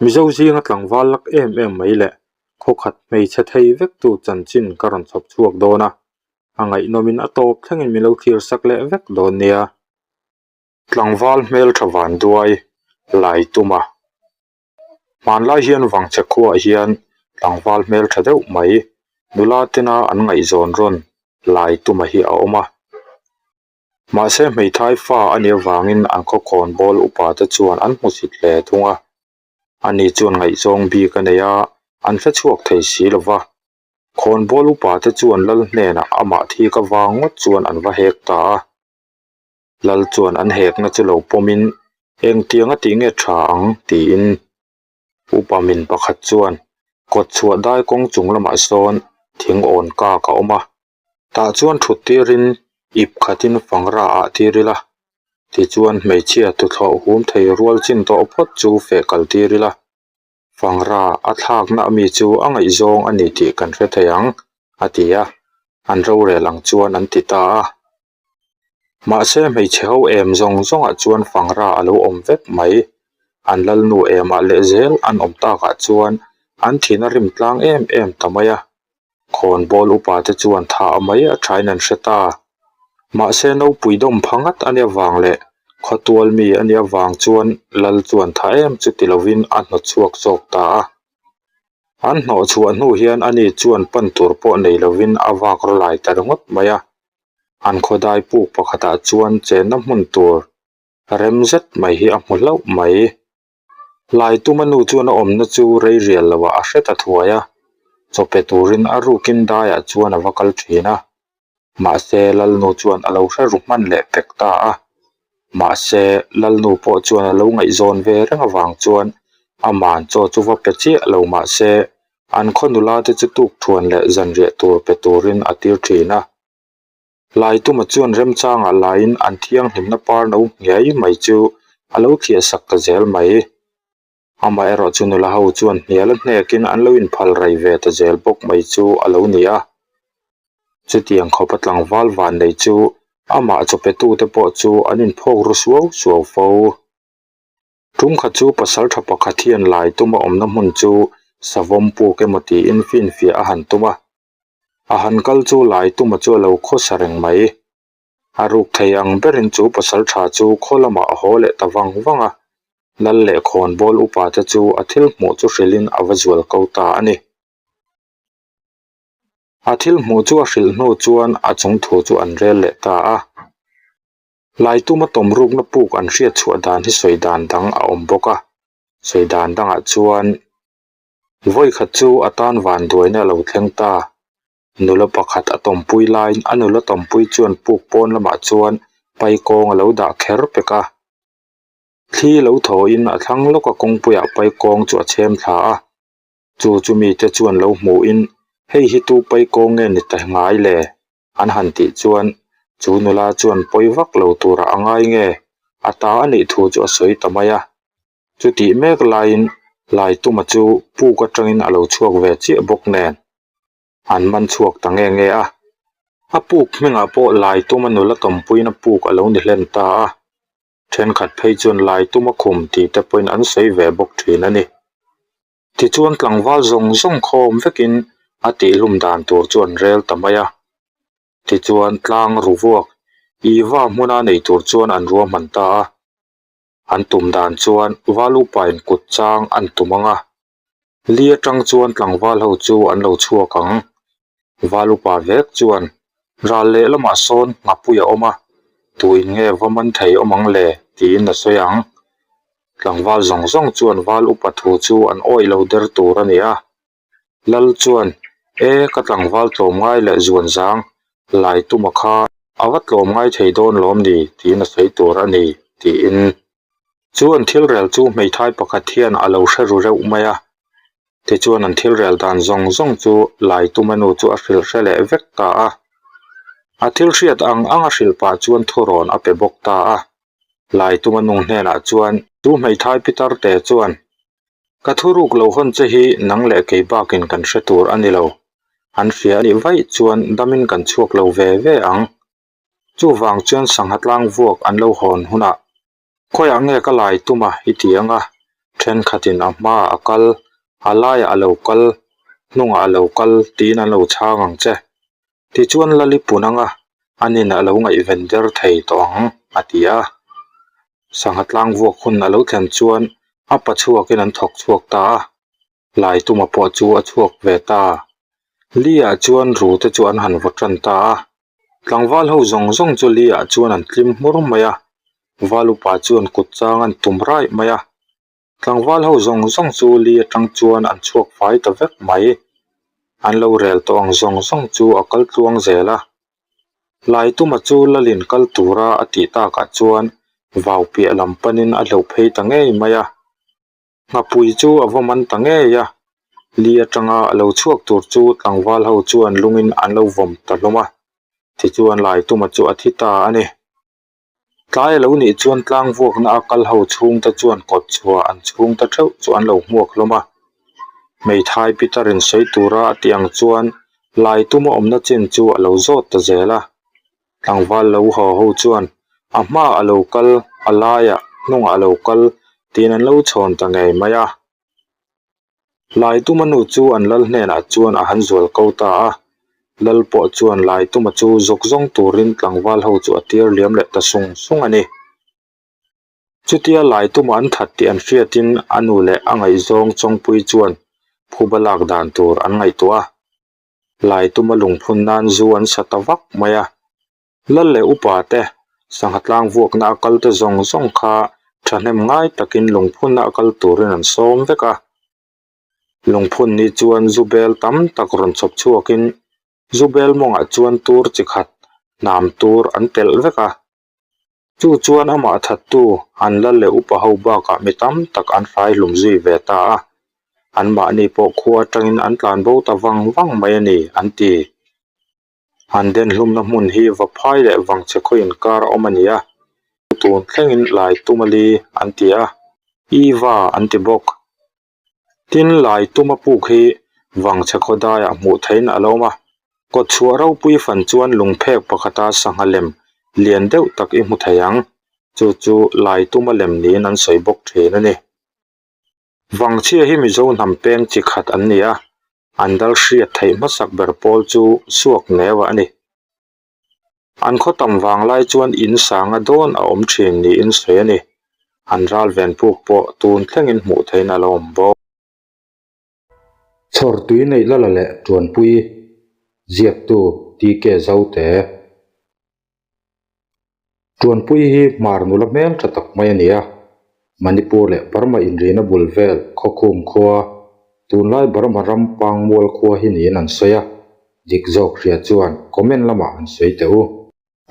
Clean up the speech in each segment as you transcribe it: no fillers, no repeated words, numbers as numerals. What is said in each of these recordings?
Mizo zinga tlangval lak em em mai leh khawkhat hmeichhe thei vektu chanchin ka rawn chhawp chhuak dawn a, a ngaihnawmin a tawp thlengin min lo thlir sak leh vek dawn nia. Tlangval hmeltha vanduai lai tum a, hmanlai hian vangchhe khuaah hian tlangval hmeltha deuh mai nula tena an ngaihzawn rawn lai tuma hi a awm a. Mahse hmeithai fa a nih avangin an khawkhawn bawl upa te chuan an hmusit hle thung a, ani chuan ngaihzawng bik a nei a, an hre chhuak thei si lo va. Khawn bawl upa te chuan lal hnenah amah thik avang ngawt chuan an va hek ta a. Lal chuan an hekna chu lo pawmin engtiang a tih nge tha ang tiin upa min pakhat chuan kawt chhuah dai kawng chung lamah sawn thing awn kak a awm a. Tah chuan thut tirin ip khatin fangra ah tir ila, tichuan hmeichhia tuthlawh hum thei rual chin tawh phawt chu feh kal tir ila, fangra a thlakna ami chu a ngaihzawng a ni tih kan hre thei ang, a ti a, an rorel ang chuan an ti ta a. Mahse hmeichhe ho em zawng zawngah chuan fangra a lo awm vek mai, an lalnu emah lehzel an awm takah chuan an thin a rim tlang em em ta mai a. Khawnbawl upa te chuan thah mai a thain an hre ta. Mahse nopui dawm pha ngat a nia vang leh khawtual mi a nia vang chuan lal chuan tha em chu ti lovin a hnawt chhuak zawk ta a. An hnawh chhuah hnu hian ani chuan pan tur pawh nei lovin a vak rawlai ta ringawt mai a. An khawdai puk pakhatah chuan chenna hmun tur rem zet mai hi a hmu hlauh mai. Laituma nu chuan a awmna chu rei rial loah a hre ta thuai a, chaw pe turin a rukin daiah chuan a va kal thin a. Mahse, Lalnu chuan a lo hre ru hman leh pek ta a. Mahse, Lalnu pawh chuan a lo ngaihzawn ve reng avang chuan aman chaw chu va pe chiah lo mahse, an khaw nula te chu tuk thuan leh zanriah tur pe turin a tir thin a. Laituma chuan remchangah laiin an thianghlimna par no nghiai mai chu a lo thliah sak ta zel mai. Amaherawh chu nula ho chuan hnial a hnekin an lo inphal rei ve ta zel bawk mai chu a lo ni a. Chutiang khawpa tlangval vannei chu amah chawpetute pawh chu an inphawk ru suau suau fo. Tum khat chu pasal tha pakhat hian Laituma awmna hmun chu savawm puk emaw tiin finfiah a han tum a. A han kal chu Laituma chu a lo khawsa reng mai. A ruk thei ang berin chu pasal tha chu khaw lamah a haw leh ta vang vang a, Lal leh khawnbawl upa te chu a thil hmuh chu hrilhin a va zual ko ta a ni. A thil hmuh chu a hrilh hnu chuan a chung thu chu an rel leh ta a. Laituma tawm rukna puk an hriat chhuah dan hi sawi dan dang a awm bawk a, sawi dan dangah chuan Vawi khat chu a tan vanduaina a lo thleng ta. Nula pakhat a tawmpui laiin a nula tawmpui chuan puk pawn lamah chuan paikawng a lo dah kher pek a. Thli lo thawhin a thlang lawka kawngpuiah paikawng chu a chhem thla a. Chu chu mite chuan lo hmuhin hei hi tu paikawng nge ni ta ngai le? An han tih chuan chu nula chuan pawi vak lo turah a ngai nge? A ta a nih thu chu a sawi ta mai a. Chutih mek laiin Laituma chu puk atangin a lo chhuak ve chiah bawk nen an man chhuak ta nge nge a. A puk hmingah pawh Laituma nula tawmpuiin a puk a lo ni hlen ta a. Thenkhat phei chuan Laituma khum tih te pawhin an sawi ve bawk thin a ni. Tichuan tlangval zawng zawng khawm vekin a tihhlum dan tur chu an rel ta mai a. Tichuan tlang ruvuak Iva hmuna nei tur chuan an ruahman ta a. An tum dan chuan Valupain kut chang an tum ang a, li atang chuan tlangval ho chu an lo chhuak ang. Valupa vek chuan ral lehlamah sawn nghapui a awm a, tuin nge va man thei awm ang le tiin a sawi ang. Tlangval zawng zawng chuan Val upa thu chu an awih lo der tur a ni a. Lal chuan, E, ka tlangval tlawmngai leh zuan zang, lai tuma kha a va tlawmngai thei dawn lawm ni? tiin a sawi tur a ni, tiin. Chu an thil rel chu hmeithai pakhat hian a lo hre ru reuh mai a. Tichuan an thil rel dan zawng zawng chu lai tuma nu chu a hrilh hre leh vek ta a. A thil hriat ang ang a hrilh pah chuan thurawn a pe bawk ta a. Lai tuma nu hnenah chuan chu hmeithai pitar te chuan, Ka thuruk lo hawn che hi nang leh kei bakin kan hre tur a ni lo. An hria a nih vaih chuan damin kan chhuak lo ve ve ang. Chuvang chuan sangha tlang vuak an lo hawn hunah, Khawiah nge ka lai tum a i ti ang a? Thenkhatin a hmaah a kal, a laiah a lo kal, hnungah a lo kal tiin an lo chhang ang che. Tichuan Lali pun anga an in a lo ngaihven der thei tawh ang, a ti a. Sangha tlang vuak hun a lo thlen chuan a pa chhuakin an thawk chhuak ta a. Laituma pawh chu a chhuak ve ta. Li-ah chuan ru te chu an han vaw tan ta a. Tlangval ho zawng zawng chu Li-ah chuan an tlim hmur mai a. Val upa chuan kut chang an tum raih mai a. Tlangval ho zawng zawng chu Li atang chuan an chhuak fai ta vek mai. An lo rel tawh ang zawng zawng chu a kal tluang zel a. Laituma chu Lalin kal tura a tih takah chuan vau piah lam panin a hlauh phei ta ngei mai a. Nghapui chu a va man ta ngei a, li atanga a lo chhuak tur chu tlangval ho chuan lungin an lo vawm ta hlawm a, tichuan Laituma chu a thi ta a ni. Tlai a lo nih chuan tlang vuakna a kal ho chhungte chuan kawt chhuah an chhungte theuh chu an lo hmuak hlawm a, hmeithai Peter in sawi tura a tih ang chuan Laituma awmna chin chu a lo zawt ta zel a. Tlangval lo haw ho chuan a hmaah a lo kal, a laiah hnungah a lo kal tiin an lo chhawn ta ngei mai a. Laituma nu chu an lal hnenah chuan a han zual ko ta a, lal pawh chuan Laituma chu zawk zawng turin tlangval ho chu a tir liam leh ta sung sung a ni. Chutia Laituma an that tih an hriatin a nu leh a ngaihzawng Chawngpui chuan phuba lak dan tur an ngaihtuah a. Laituma lungphun nan zu an sa ta vak mai a. Lal leh upa te, sangha tlang vuakna a kal te zawng zawng kha thahnem ngai takin lungphunna a kal turin an sawm vek a. Lungphun ni chuan zu bel tam tak rawn chhawp chhuakin zu bel mawngah chuan tur chi khat hnam tur an telh vek a. Chu chuan amah thattu an lal leh upa ho bakah mi tam tak an hrai hlum zui ve ta a, anmahni pawh khua atangin an tlan bo ta vang vang mai a ni, an ti. An den hlumna hmun hi Vaphai leh Vangchhe khaw inkar a awm a ni a, tun thlengin Laitumali an ti a, Iva an ti bawk. Tin, lai tuma puk hi vangchhe khaw daiah hmuh theihin a lo awm a, kawtchhuah ropui fan chuan lungphek pakhata sangha lem lian deuh tak i hmu thei ang, chu chu lai tuma lem niin an sawi bawk thin a ni. Vangchhia hi Mizo hnam peng chi khat an ni a, an dal hriat theih hmasak ber pawl chu suak neu a ni. An khaw tam vang lai chuan in sanga dawn a awm thin niin sawi a ni. An ral ven puk pawh tun thlengin hmuh theihin a lo awm bawk. Chhawr tui neih lala leh Tuanpui ziaktu TK Zote. Tuanpui hi hmar nula hmel tha tak mai a ni a, Manipur leh Burma inrina bul vel Khawkhum khua, tunlai Burma ram Pangmual khua hi niin an sawi a, dik zawk hria chuan comment lamah an sawi teh u.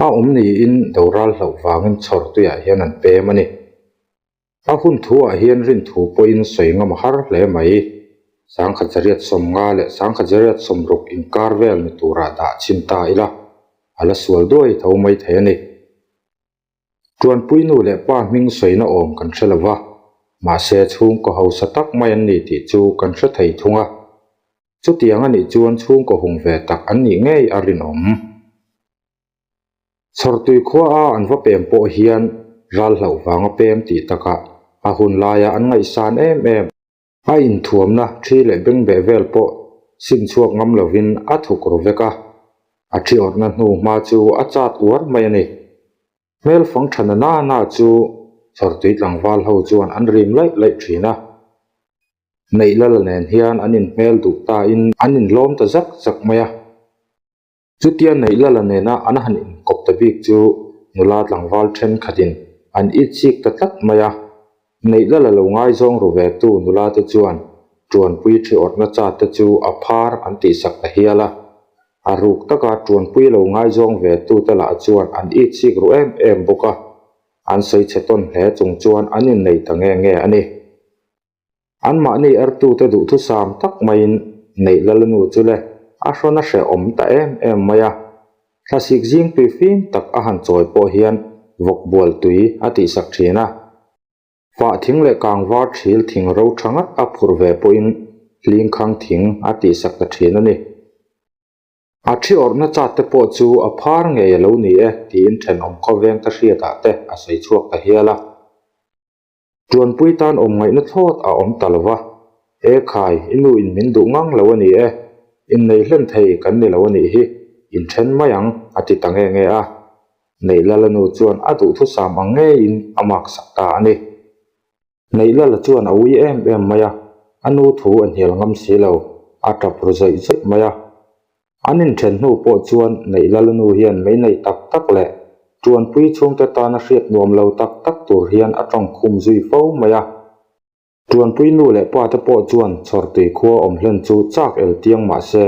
A awm niin doral hlauh vangin chhawr tuiah hian an pem a ni. A hun thuah hian rin thu pawhin sawi ngam a har hle mai. Sangkhat zariat 50 leh sangkhat zariat 60 inkar vel ni turah dah chhin ta ila, a la sual duai tho mai thei a ni. Tuanpui nu leh pa hming sawina awm kan hre lo va, mahse chhungkaw hausa tak mai an ni tih chu kan hre thei thung a. Chutiang a nih chuan chhungkaw hung ve tak an nih ngei a rinawm. Chhawrtui khua a an va pem pawh hian ral hlauh vanga pem tih takah a hun laia an ngaihsan em em. A inthuamna thi leh bengbeh vel pawh sim chhuak ngam lovin a thuk ru vek a, a thi awrhna hnu hma chu a chat uar mai a ni. Hmel fang tha na na na chu chhawrtui tlangval ho chuan an rim laih laih thin a. Neihlala nen hian an inhmel duh tain an inlawm ta zak zak mai a. Chutia Neihlala nena an han inkawp ta bik chu nula tlangval thenkhatin an itchik ta tlat mai a. Neihlala lo ngaizawng ru ve tu nula te chuan Tuanpui thi awrhna chat te chu a phar an tihsak ta hial a. A ruk taka Tuanpui lo ngaizawng ve tu te lah chuan an itchik ru em em bawk a. An sawi chhe tawn hle chung chuan an innei ta nge nge a ni. Anmahni ertute duhthusam tak maiin neih Lalnu chu le a hrawn a hrehawm ta em em mai a. Thlasik zing tui fim tak a han chawi pawh hian vawk bual tui a tihsak thin a. Fah thing leh kangvar thil thing ro tha ngat a phurh ve pawhin hlingkhang thing a tihsak ta thin a ni. A thi awrhna chat te pawh chu a phar ngei a lo ni e tiin thenawm khawveng te hriatah te a sawi chhuak ta hial a. Tuanpui tan awm ngaihna thlawt a awm ta lo va, E khai, i nu in min duh ngang lo a ni e, innei hlen thei kan ni lo a nih hi, inthen mai ang, a ti ta nge nge a. Neihlala nu chuan a duhthusam ang ngeiin a maksak ta a ni. Neihlala chuan a ui em em mai a, a nu thu a hnial ngam si lo, a tap ru zawih zawih mai a. An inthen hnu pawh chuan Neihlala nu hian mei nei tak tak leh Tuanpui chhungte tana hriat nuam lo tak tak tur hian a tawng khum zui fo mai a. Tuanpui nu leh pa te pawh chuan Chhawrtui khua awm hlen chu chak el tiang mah se,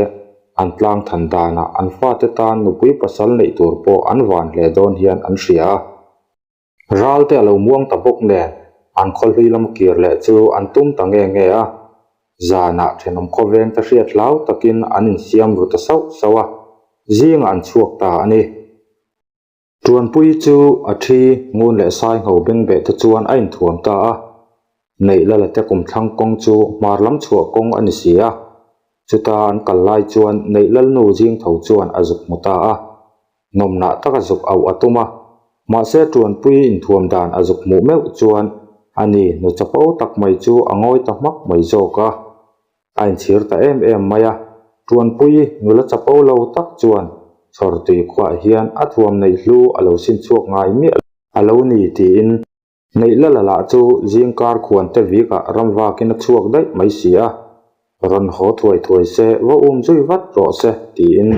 an tlang than danah an fate tan nupui pasal neih tur pawh an van hle dawn hian an hria a. Ral te a lo muang ta bawk nen an khawhlui lam kir leh chu an tum ta nge nge a, zanah thenawm khawveng te hriat hlau takin an insiam ru ta sauh sauh a, zingah an chhuak ta a ni. Tuanpui chu a thi ngun leh sai ngho bengbeh te chuan a inthuam ta a, Neih Lala te kumthlang kawng chu hmar lam chhuah kawng a ni si a, chuta an kal lai chuan Neih Lalnu zing tho chuan a zuk hmu ta a, nawmnah taka zuk auh a tum a, mahse Tuanpui inthuam dan a zuk hmuh meuh chuan ani nu chapo tak mai chu a ngawi ta hmak mai zawk a, a inchhir ta em em mai a, Tuanpui nula chapo lo tak chuan chhawrtui khuah hian a thuam neih hlu a lo sin chhuak ngai miah a lo ni tiin Neihlala lah chu zingkar khuante vikah ram vakin a chhuak daih mai si a, rawn haw thuai thuai se, va um zui vat rawh se tiin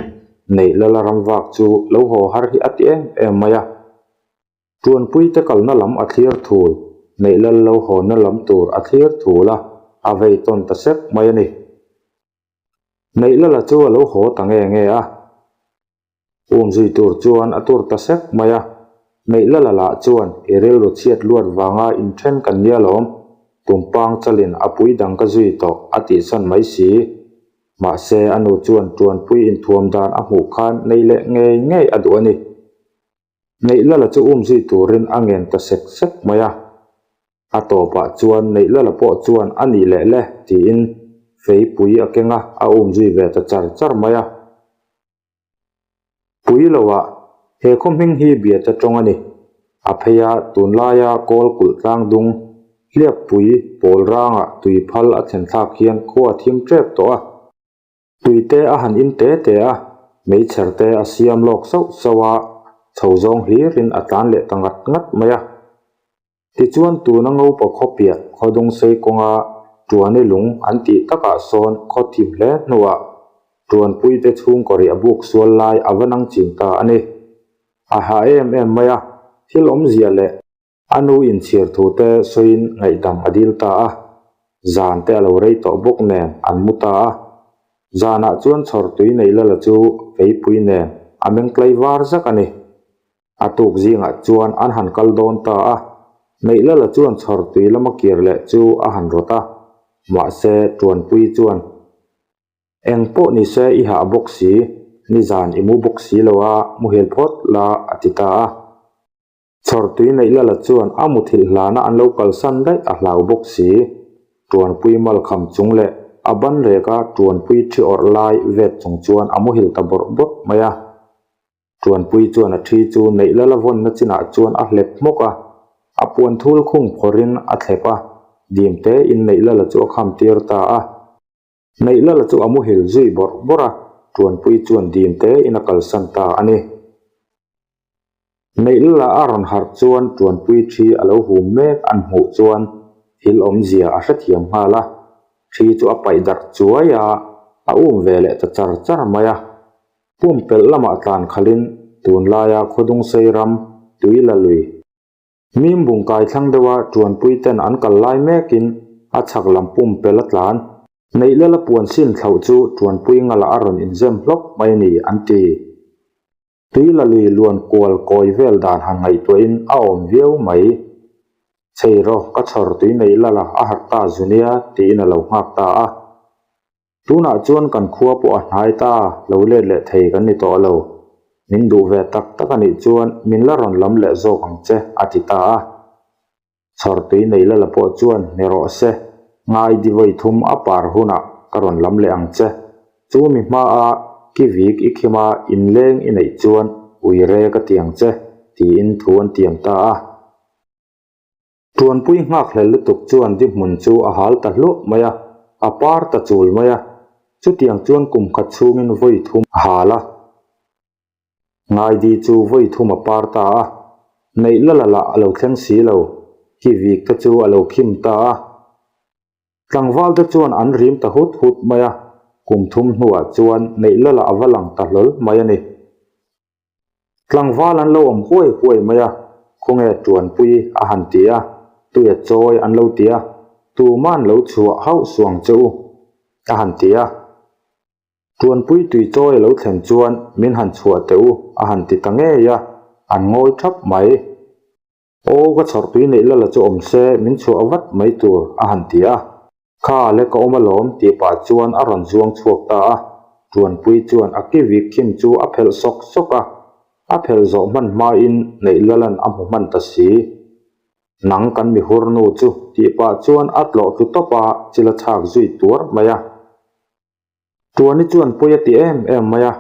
Neihlala ram vak chu lo haw har hi a ti em em mai a. Tuanpuite kalna lam a thlir thul, Neihlal lo hawna lam tur a thlir thul a, a vei tawn ta sek mai a ni. Neihlala chu a lo haw ta nge nge a. Um zui tur chuan a tur ta sek mai a, Neihlala lah chuan i rilru chhiat luat vanga inthen kan nia lawm, tumpang chalin a pui dang ka zui tawh a tihsan mai si. Mahse a nu chuan tuanpui inthuam dan a hmuh khan nei leh ngei ngei a duh a ni. Neihlala chu um zui turin a ngen ta sek sek mai a. A tawpah chuan Neihlala pawh chuan a nih leh le tiin feipui a keng a, a um zui ve ta char char mai a. Pui loah, he khaw hming hi Biate tawng a ni. A phei a, tunlaia kawl kulh tlang dung, hliappui pawl rangah tui phal a thlen thlak hian khua a thim tep tawh a. Tuite a han in te te a, meichher te a siam lawk sauh sauh a, chho zawng hlirin a tlan leh ta ngat ngat mai a. Tichuan tuna ngopa khaw piah khawdung sei kawnga Tuani lung an tih takah sawn khaw thim hle hnuah Tuanpuite chhungkaw riah buk sual lai a va nang ching ta a ni. A ha em em mai a, thil awmzia leh a nu inchhir thu te sawiin ngaihdam a dil ta a, zan te a lo rei tawh bawk nen an mu ta a. Zanah chuan chhawr tui nei lala chu feipui nen a meng tlai var zak a ni. A tuk zingah chuan an han kal dawn ta a, Neihlala chuan chhawr tui lama kir leh chu a han rawt a, mahse Tuanpui chuan, Eng pawh ni se i hah bawk si, nizan i mu bawk si lo a, muhil phawt la, a ti ta a. Chhawr tui Neihlala chuan a muthilh hlana an lo kalsan daih a hlau bawk si, Tuanpui malkham chung leh a ban reka Tuanpui thi awrh lai vet chung chuan a muhil ta bawrh bawrh mai a. Tuanpui chuan a thi chu neih lala vawnna chinah chuan a hlep hmawk a, a puan thul khung phawrhin a thlep a, dim tein neih lala chu a kham tir ta a. Neih lala chu a muhil zui bawrh bawrh a, Tuanpui chuan dim tein a kalsan ta a ni. Neih lala a rawn harh chuan Tuanpui thi a lo hum mek an hmuh chuan thil awmzia a hrethiam nghal a, thi chu a paih darh chuai a, a um ve leh ta char char mai a. Pumpelh lamah tlan khalhin tunlaia Khawdungsei ram tui la lui. Mimbung kai thlang deuha Tuanpui ten an kal lai mekin a chhak lam pumpelh a tlan. Neihlala puan sin thlauh chu Tuanpui ngalah a rawn inzem hlawk mai a ni an ti. Tui la lui luan kual kawi vel dan han ngaihtuahin a awm viau mai. Chei rawh ka chhawr tui Neihlala a harh ta zunia tiin a lo nghak ta a. Tunah chuan kan khua pawh a hnai ta, lo let leh thei kan ni tawh lo. Min duh ve tak tak a nih chuan min la rawn lam leh zawk ang che, a ti ta a. Chhawrtui nei lala pawh chuan ni rawh se, ngai di vawi thum a par hunah ka rawn lam leh ang che. Chu mi hmaa ki vik i khima inleng i neih chuan ui re ka ti ang che, tiin thu an tiam ta a. Tuanpui nghakhlel lutuk chuan di hmun chu a hal ta hluah mai a, a par ta chul mai a. Chutiang chuan kum khat chhungin vawi thum a hal a. Ngaidi chu vawi thum a par ta a, neih la la lah a lo thleng si lo, ki vik te chu a lo khim ta a. Tlangval te chuan an rim ta hut hut mai a, kum thum hnuah chuan neih la la a va lang ta hlawl mai a ni. Tlangval an lo awm huai huai mai a, khawnge Tuanpui a han ti a, tuia chawi an lo ti a, tuman lo chhuah hauh suang che u a han ti a. Tuanpui tui chawi a lo thlen chuan min han chhuah teh u a han ti ta ngei a, an ngawi thap mai. Aw ka chhawrtui neih lala chu awm se min chhuah vat mai tur a han ti a. Kha le ka awm alawm tih pah chuan a rawn zuang chhuak ta a, Tuanpui chuan a kivik khim chu a phelh sawk sawk a, a phelh zawh hman hmain neih lalan a hmu hman ta si. Nang kan mi hur nu chu tih pah chuan a tlawh tlu tawp a, chil a chhak zui tuar mai a. Tuani chuan pawi a ti em em mai a.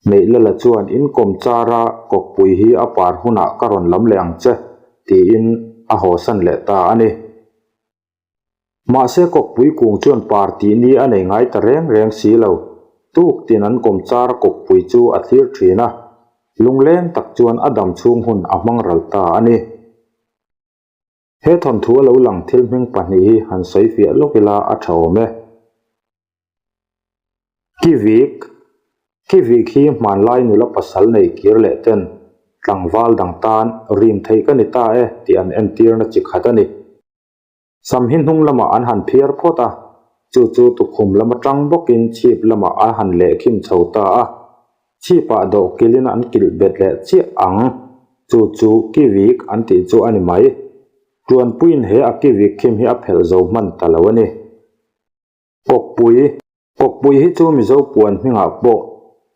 Neih Lala chuan in kawm char a kawkpui hi a par hunah ka rawn lam leh ang che tiin a hawsan leh ta a ni. Mahse kawkpui kung chuan par tih ni a nei ngai ta reng reng si lo. Tuk tin an kawm char a kawkpui chu a thlir thin a, lungleng tak chuan a dam chhung hun a hmang ral ta a ni. He thawnthu a lo lang thil hming pahnih hi han sawi fiah lawk ila a tha awm e. Kivik, Kivik hi hmanlai nula pasal nei kir leh ten tlangval dang tan rim theih ka ni ta e tih an entirna chi khat a ni. Sam hi hnung lamah an han phiar phawt a, chu chu tukhum lam atang bawkin chhip lamah a han lehkhim chho ta a, chhipah dawh kilin an kilh bet leh chiah ang, chu chu Kivik an tih chu a ni mai. Tuanpuiin he a Kivik khim hi a phelh zo hman ta lo a ni. Kawkpui, Kawkpui hi chu Mizo puan hmingah pawh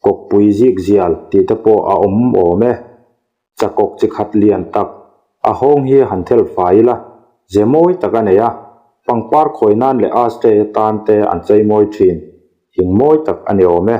Kawkpui zik zial tih te pawh a awm awm e. Chakawk chi khat lian tak a hawng hi han thel fai ila, ze mawi tak a nei a, pangpar khawi nan leh ashtray atan te an chei mawi thin, thing mawi tak a ni awm e.